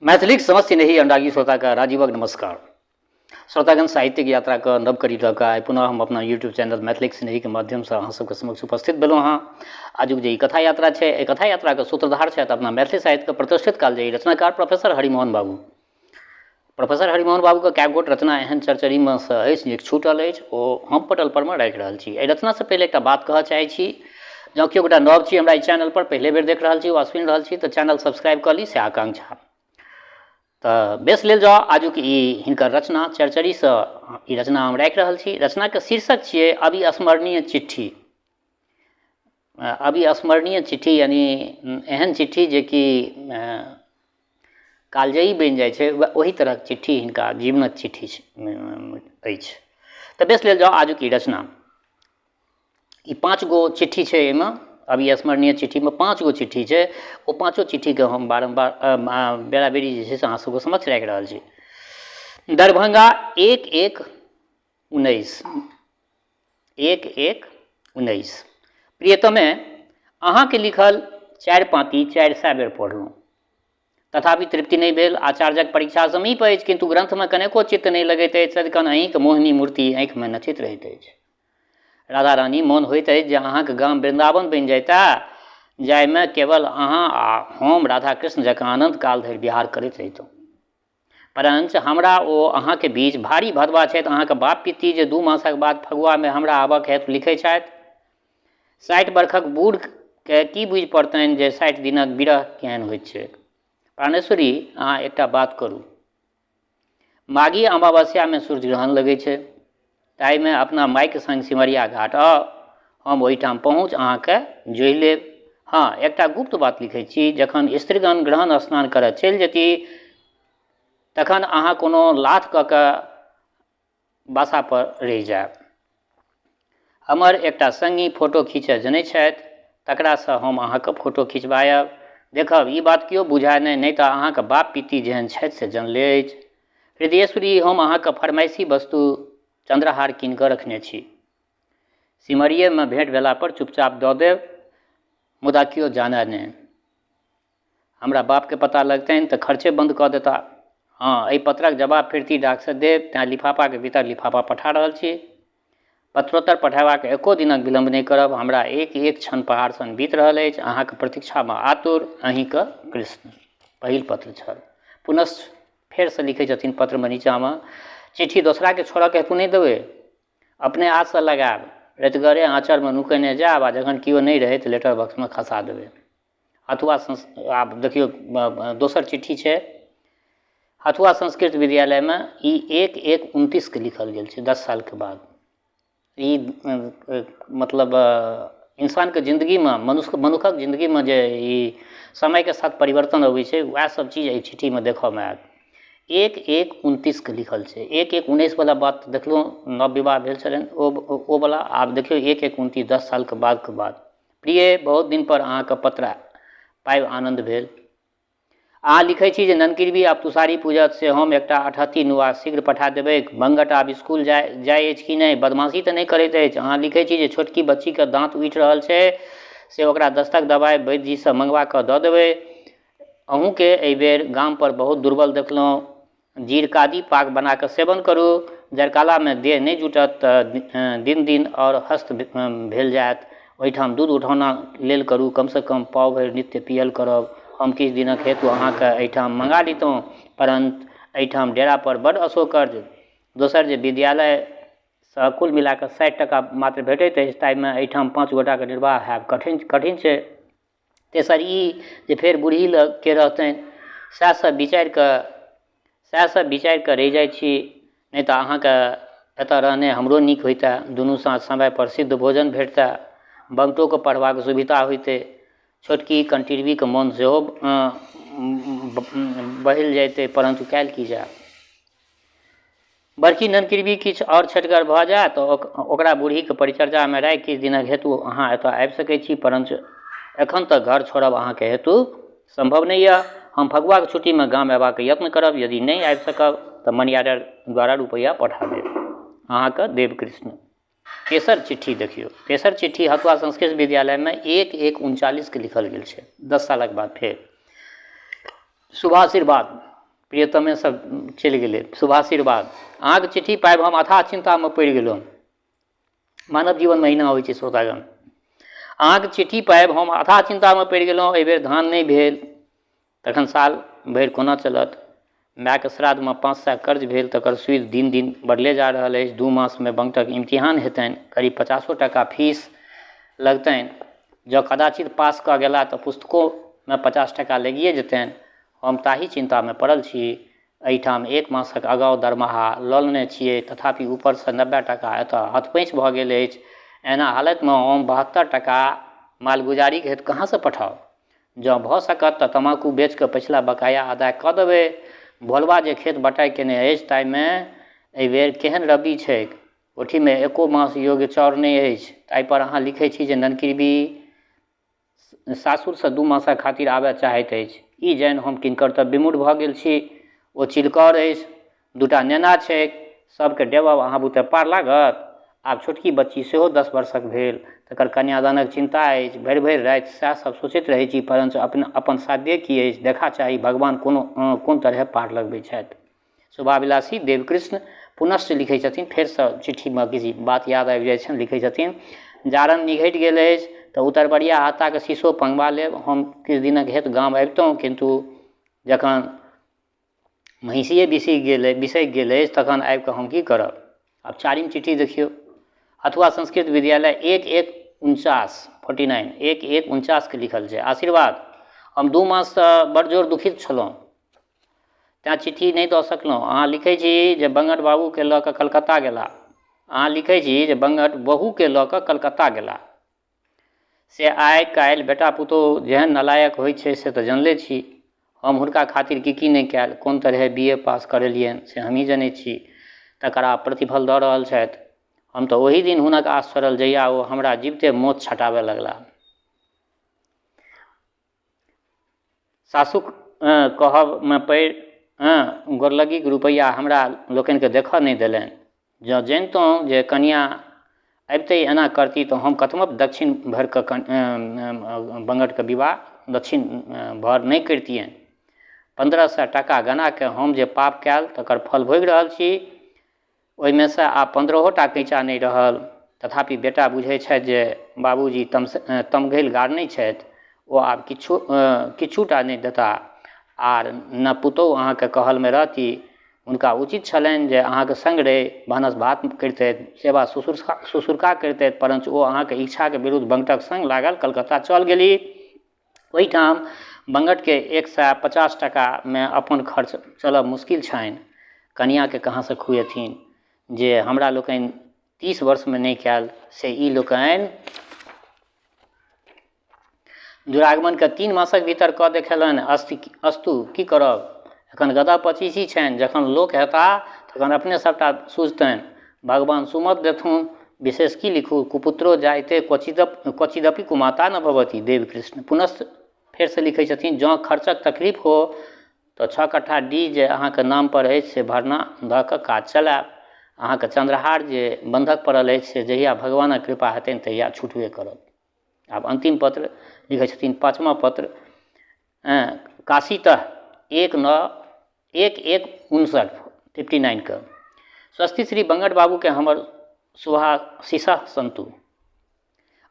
मैथिलीक समस्त स्नेही अनुरागी श्रोताके राजीवक नमस्कार। श्रोतागण, साहित्यिक यात्राके नव कड़ी लऽ कऽ आइ पुनः हम अपना यूट्यूब चैनल मैथिलीक स्नेहीके माध्यमसँ अहाँ सबके समक्ष उपस्थित भेलहुँ हँ। आजुक जे ई कथा यात्रा छै, एहि कथा यात्राके सूत्रधार छथि अपना मैथिली साहित्यके प्रतिष्ठित कालजयी रचनाकार प्रोफेसर हरिमोहन बाबू। प्रोफेसर हरिमोहन बाबूके कए गोट रचना एहन चरचरीमे सँ अछि जे छूटल अछि, ओ हम पटल परमे राखि रहल छी। एहि रचनासँ पहिले एकटा बात कहऽ चाहै छी, जँ केओ गोटा नव छी, हमरा एहि चैनलपर पहिले बेर देख रहल छी वा सुनि रहल छी, तऽ चैनल सब्सक्राइब कऽ ली, से आकांक्षा। तऽ बेस लेल जाउ आजुक ई हिनकर रचना चरचरीसँ ई रचना हम राखि रहल छी। रचनाके शीर्षक छियै अविस्मरणीय चिट्ठी। अविस्मरणीय चिट्ठी यानि एहन चिट्ठी जेकि कालजयी बनि जाइ छै, ओहि तरहक चिट्ठी हिनका जीवनक चिट्ठी अछि। तऽ बेस लेल जाउ आजुक ई रचना। ई 5 गो चिट्ठी छै एहिमे, अविस्मरणीय चिट्ठीमे 5 गो चिट्ठी छै। ओ पाँचो चिट्ठीके हम बारम्बार बेराबेरी जे छै से अहाँ सबके समक्ष राखि रहल छी। दरभंगा 1/1/19, 1/1/19। प्रियतमे, अहाँके लिखल 4 पाँती 400 बेर पढ़लहुँ, तथापि तृप्ति नहि भेल। आचार्यक परीक्षा समीप अछि, किन्तु ग्रन्थमे कनेको चित्त नहि लगैत अछि। सदिखन अहीँक मोहिनी मूर्ति आँखिमे नचैत रहैत अछि। राधा रानी, मोन होइत अछि जे अहाँक गाम वृन्दावन बनि जैता, जाहिमे केवल अहाँ आ हम राधा कृष्ण जकाँ अनन्त काल धरि विहार करैत रहितहुँ। परञ्च हमरा ओ अहाँके बीच भारी भदवा छथि अहाँके बाप पित्ती, जे 2 मासक बाद फगुआमे हमरा आबक हेतु लिखै छथि। 60 बरखक बूढ़के की बुझि पड़तनि जे 60 दिनक विरह केहन होइत छैक। प्राणेश्वरी, अहाँ एकटा बात करू। माघी अमावस्यामे सूर्यग्रहण लगै छै, ताहिमे अपना माइक संग सिमरिया घाट आउ, हम ओहिठाम पहुँच अहाँके जोहि लेब। हँ, एकटा गुप्त बात लिखै छी, जखन स्त्रीगण ग्रहण स्नान करऽ चलि जेती तखन अहाँ कोनो लाथ कऽ कऽ बासापर रहि जायब। हमर एकटा सङ्गी फोटो खींचऽ जनै छथि, तकरासँ हम अहाँके फोटो खिचबायब। देखब, ई बात केओ बुझाय नहि, नहि तऽ अहाँके बाप पित्ती जेहन छथि से जनले अछि। हृदयेश्वरी, हम अहाँके फरमाइशी वस्तु चन्द्रहार कीनि कऽ रखने छी। सिमरियेमे भेँट भेलापर चुपचाप दऽ देब, मुदा केओ जानय नहि। हमरा बापके पता लगतनि तऽ खर्चे बन्द कऽ देता। हँ, एहि पत्रक जवाब फिरती डाकसँ देब, तेँ लिफाफाके भीतर लिफाफा पठा रहल छी। पत्रोत्तर पठयबाक एको दिनक विलम्ब नहि करब। हमरा एक एक क्षण पहाड़ सन बीत रहल अछि। अहाँक प्रतीक्षामे आतुर अहीँके कृष्ण। पहिल पत्र छल। पुनश्च फेरसँ लिखै छथिन पत्रमे नीचाँमे, चिट्ठी दोसराके छोड़ऽके हेतु नहि देबै, अपने हाथसँ लगायब, रतिगरे आँचरमे नुकेने जायब आ जखन केओ नहि रहै तऽ लेटर बॉक्समे खसा देबै। हथुआ संस आब देखियौ, दोसर चिट्ठी छै हथुआ संस्कृत विद्यालयमे। ई 1/1/29के लिखल गेल छै, 10 सालके बाद। ई मतलब इंसानके जिन्दगीमे, मनुष्य मनुखक जिन्दगीमे जे ई समयके साथ परिवर्तन अबै छै, वएह सब चीज एहि चिट्ठीमे देखऽमे आयत। 1/1/29के लिखल छै। 1/1/19वला बात देखलहुँ, नव विवाह भेल छलनि ओ वला। आब देखियौ 1/1/29, 10 सालके बादके बात। प्रिय, बहुत दिनपर अहाँके पत्र पाबि आनन्द भेल। अहाँ लिखै छी जे ननकिरबी आब तुषारी पूजत, से हम एकटा अठहत्थी नुआ शीघ्र पठा देबैक। बंगट आब स्कूल जाइ जाइ अछि कि नहि? बदमाशी तऽ नहि करैत अछि? अहाँ लिखै छी जे छोटकी बच्चीके दाँत उठि रहल छै, से ओकरा दस्तक दवाइ वैद्यजीसँ मङ्गबा कऽ दऽ देबै। अहूँके एहिबेर गामपर बहुत दुर्बल देखलहुँ। जीरकादी पाक बना कऽ सेवन करू। जड़कालामे देह नहि जुटत तऽ दिन दिन आओर हस्त भेल जायत। ओहिठाम दूध उठौना लेल करू, कमसँ कम पाव भरि नित्य पियल करब। हम किछु दिनक हेतु अहाँके एहिठाम मङ्गा लितहुँ, परन्तु एहिठाम डेरापर बड्ड असौकर्य। दोसर जे विद्यालयसँ कुल मिला कऽ 60 टाका मात्र भेटैत अछि, ताहिमे एहिठाम 5 गोटाके निर्वाह हैब कठिन कठिन छै। तेसर ई जे फेर बूढ़ी लग के रहतनि। सएह सब विचारि कऽ रहि जाइ छी, नहि तऽ अहाँके एतऽ रहने हमरो नीक होइतए। दुनू साँझ समयपर सिद्ध भोजन भेटतै, बङ्गटोके पढ़बाक सुविधा होइतै, छोटकी कंटिरबीके मोन सेहो बहलि जइतै, परन्तु कयल की जाय? बड़की ननकिरबी किछु आओर छेटगर भऽ जाय तऽ ओकरा बूढ़ीके परिचर्यामे राखि किछु दिनक हेतु अहाँ एतऽ आबि सकै छी, परञ्च एखन तऽ घर छोड़ब अहाँके हेतु सम्भव नहि यऽ। हम फगुआके छुट्टीमे गाम अयबाक यत्न करब। यदि नहि आबि सकब तऽ मनी ऑर्डर द्वारा रुपैआ पठा देब। अहाँके देवकृष्ण। तेसर चिट्ठी देखियौ। तेसर चिट्ठी हथुआ संस्कृत विद्यालयमे 1/1/39के लिखल गेल छै, 10 सालक बाद फेर। शुभाशीर्वाद। प्रियतमे सब चलि गेलै। शुभाशीर्वाद। अहाँके चिट्ठी पाबि हम अथाह चिन्तामे पड़ि गेलहुँ। मानव जीवनमे अहिना होइ छै श्रोतागण। अहाँके चिट्ठी पाबि हम अथाह चिन्तामे पड़ि गेलहुँ। एहिबेर धान नहि भेल तखन साल भरि कोना चलत। मायके श्राद्धमे 500 कर्ज भेल तकर सूदि दिन दिन बढ़ले जा रहल अछि। 2 मासमे बंगटक इम्तिहान हेतनि, करीब 50 टाका फीस लगतनि। जँ कदाचित पास कऽ गेला तऽ पुस्तकोमे 50 टाका लगिए जेतनि। हम ताही चिन्तामे पड़ल छी। एहिठाम 1 मासक अगाउ दरमाहा लऽ लेने छियै, तथापि ऊपरसँ 90 टाका एतऽ हथपैँच भऽ गेल अछि। एहना हालतिमे हम 72 टाका मालगुजारीक हेतु कहाँसँ पठाउ? जँ भऽ सकत तऽ तमाकू बेचि कऽ पछिला बकाया अदा कऽ देबै। भोलबा जे खेत बटाइ केने अछि ताहिमे एहिबेर केहन रब्बी छैक। कोठीमे एको मास योग्य चाउर नहि अछि। ताहिपर अहाँ लिखै छी जे ननकिरबी सासुरसँ 2 मासक खातिर आबय चाहैत अछि। ई जानि हम किंकर्तव्यविमूढ़ भऽ गेल छी। ओ चिलकर अछि, 2टा नेना छैक, सभकेँ डेबब अहाँ बुते पार लागत? आब छोटकी बच्ची सेहो 10 वर्षक भेल, तकर कन्यादानक चिन्ता अछि। भरि-भरि राति सएह सभ सोचैत रहैत छी, परञ्च अपन साध्ये की अछि? देखा चाही भगवान कोन तरहेँ पार लगबैत छथि। शोभाविलासी देवकृष्ण पुनश्च लिखै छथिन, फेरसँ चिट्ठीमे किछु बात याद आबि जाइ छनि, लिखै छथिन, जारनि निघटि गेल अछि तऽ उतरबरिया हाताके शीशो पङ्गबा लेब। हम किछु दिनक हेतु गाम अबितहुँ, किन्तु जखन महिषिए बिसकि गेल अछि तखन आबिकऽ हम की करब। आब चारिम चिट्ठी देखियौ। हथुआ संस्कृत विद्यालय 1/1/49 49 1/1/49के लिखल छै। आशीर्वाद। हम 2 माससँ बड़ जोर दुखित छलहुँ, तैँ चिट्ठी नहि दऽ सकलहुँ। अहाँ लिखै छी जे बंगट बाबूके लऽ कऽ कलकत्ता गेला। अहाँ लिखै छी जे बंगट बहुके लऽ कऽ कलकत्ता गेला। से आइ काल्हि बेटा पुतोहु जेहन नालायक होइ छै से तऽ जानले छी। हम हुनका खातिर की की नहि कएल, कोन तरहे बी ए पास करेलियनि से हमहीँ जनै छी। तकर आब प्रतिफल दऽ रहल छथि। हम तऽ ओही दिन हुनक आश छोड़ल जहिया ओ हमरा जीविते मोछ छँटाबय लगला। सासुक कहबमे पड़ि गोरलग्गीके रुपैआ हमरा लोकनिके देखऽ नहि देलनि। जँ जनितहुँ जे कनिआँ अबिते एना करती तऽ हम कथमपि दक्षिण भरिकऽ बङ्गटके विवाह दक्षिण भर नहि करितिअनि। 1500 टाका गनाके हम जे पाप कएल तकर फल भोगि रहल छी। ओहिमे सँ आब 15 टा कैँचा नहि रहल। तथापि बेटा बुझै छथि जे बाबूजी तमघैल गाड़ने छथि, ओ आब किछुटा नहि देताह आर ने पुतोहु अहाँके कहलमे रहती। हुनका उचित छलनि जे अहाँके सङ्ग रहि भानस भात करितथि, सेवा ससुरका करितथि, परञ्च ओ अहाँके इच्छाके विरुद्ध बङ्गटक सङ्ग लागल कलकत्ता चल गेली। ओहिठाम बङ्गटके 150 टाकामे अपन खर्च चलब मुश्किल छनि। कनिआँके कहाँसँ खुएथिन? जे हमरा लोकनि 30 वर्षमे नहि कएल से ई लोकनि दुरागमनके 3 मासक भीतर कऽ देखेलनि। अस्तु, की करब, एखन गदह पचीसी छनि, जखन लोक हेताह तखन अपने सबटा सुझतनि। भगवान सुमत देथुन। विशेष की लिखू, कुपुत्रो जायते क्वचिदपि कुमाता न भवति। देवकृष्ण पुनश्च फेरसँ लिखै छथिन, जँ खर्चक तकलीफ हो तऽ 6 कट्ठा डीह जे अहाँके नामपर अछि से भरना दऽ कऽ काज चलायब। अहाँके चन्द्रहार जे बन्धक पड़ल अछि से जहिया भगवानक कृपा हेतनि तहिया छुटबे करत। आब अन्तिम पत्र लिखै छथिन, 5वां पत्र, काशीतः 1/9/11/59 59के। स्वस्ति श्री बंगट बाबूके हमर शुभाशीषः सन्तु।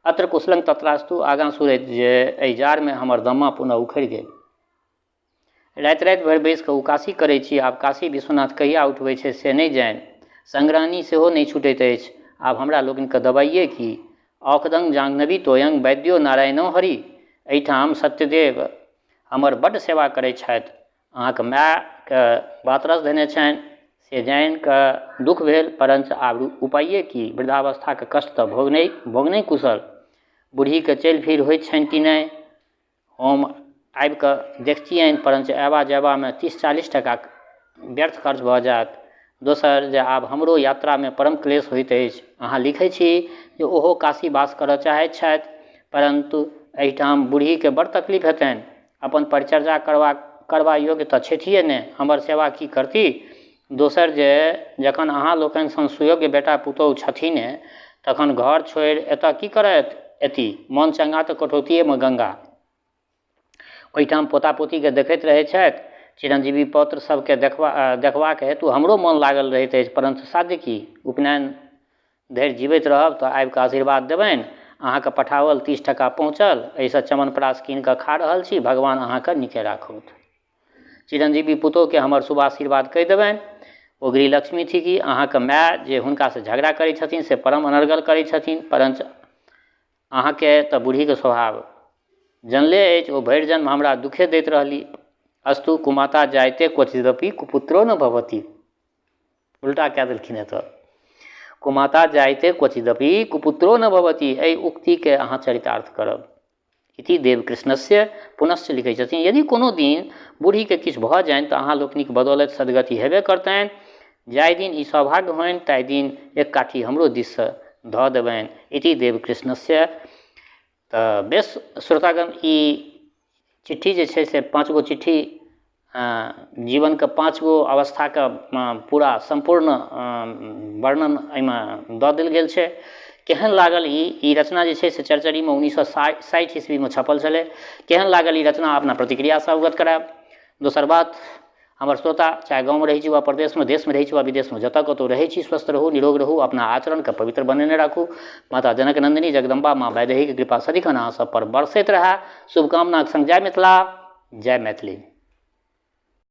अत्र कुशलं तत्रास्तु। आगाँ सुरैत जे एहि जाड़मे हमर दम्मा पुनः उखड़ि गेल। राति राति भरि बैसि कऽ उकासी करै छी। आब काशी विश्वनाथ कहिया उठबै छै से नहि जानि। संग्रानी सेहो नहि छुटैत अछि। आब हमरा लोकनिके दबाइए की? औखदं जाह्नवी तोयं वैद्यो नारायणो हरि। एहिठाम सत्यदेव हमर बड्ड सेवा करै छथि। अहाँके मायके बातरस धेने छनि से जानि कऽ दुःख भेल, परञ्च आब उपाये की? वृद्धावस्थाके कष्ट तऽ भोगनहि कुशल। बूढ़ीके चलि फिर होइत छनि कि नहि? हम आबिकऽ देखतिअनि, परञ्च अएबा जएबामे 30-40 टाका व्यर्थ खर्च भऽ जाएत। दोसर जे आब हमरो यात्रामे परम क्लेश होइत अछि। अहाँ लिखै छी जे ओहो काशी वास करऽ चाहैत छथि, परन्तु एहिठाम बूढ़ीके बड़ तकलीफ हेतनि। अपन परिचर्या करबा योग्य तऽ छथिए नहि, हमर सेवा की करती? दोसर जे जखन अहाँ लोकनि सन सुयोग्य बेटा पुतोहु छथिने तखन घर छोड़ि एतऽ की करऽ एती? मन चंगा तऽ कटौतिएमे गंगा। ओहिठाम पोता पोतीके देखैत रहै छथि। चिरंजीवी पौत्र सभकेँ देखबा देखबाक हेतु हमरो मोन लागल रहैत अछि परन्तु साध्य की? उपनयन धरि जीबैत रहब तऽ आबि कऽ आशीर्वाद देबनि। अहाँके पठाओल 30 टका पहुँचल। एहिसँ चमनप्राश कीनि कऽ खा रहल छी। भगवान अहाँके नीके राखथु। चिरंजीवी पुतोहुके हमर शुभ आशीर्वाद कहि देबनि। ओ गृहलक्ष्मी थिकी। अहाँके माय जे हुनकासँ झगड़ा करै छथिन से परम अनर्गल करै छथिन। परञ्च अहाँके तऽ बूढ़ीके स्वभाव जनले अछि। ओ भरि जन्म हमरा दुखे दैत रहली। अस्तु कुमाता जायते क्वचिदपि कुपुत्रो न भवति। उल्टा कए देलखिन एतऽ। कुमाता जायते क्वचिदपि कुपुत्रो न भवति एहि उक्तिके अहाँ चरितार्थ करब। इति देवकृष्णस्य पुनश्च लिखै छथिन यदि कोनो दिन बूढ़ीके किछु भऽ जानि तऽ अहाँ लोकनिक बदौलति सदगति हेबे करतनि। जाहि दिन ई सौभाग्य होइन ताहि दिन एक काठी हमरो दिससँ धऽ देबनि। इति देवकृष्णस्य। तऽ बेस श्रोतागण ई चिट्ठी जे छै से 5 गो चिट्ठी जीवनके 5 गो अवस्थाके पूरा सम्पूर्ण वर्णन एहिमे दऽ देल गेल छै। केहन लागल ई रचना जे छै से चरचरीमे 1960 ईस्वीमे छपल छलै। केहन लागल ई रचना अपना प्रतिक्रियासँ अवगत करायब। दोसर बात, हमर श्रोता चाहे गाँवमे रहै छी वा परदेशमे, देशमे रहै छी वा विदेशमे, जतऽ कतहु रहै छी स्वस्थ रहू, निरोग रहू, अपना आचरणके पवित्र बनेने राखू। माता जनक नन्दिनी जगदम्बा माँ वैदेहीके कृपा सदिखन अहाँ सब पर बरसैत रहए। शुभकामनाक संग जय मिथिला, जय मैथिली।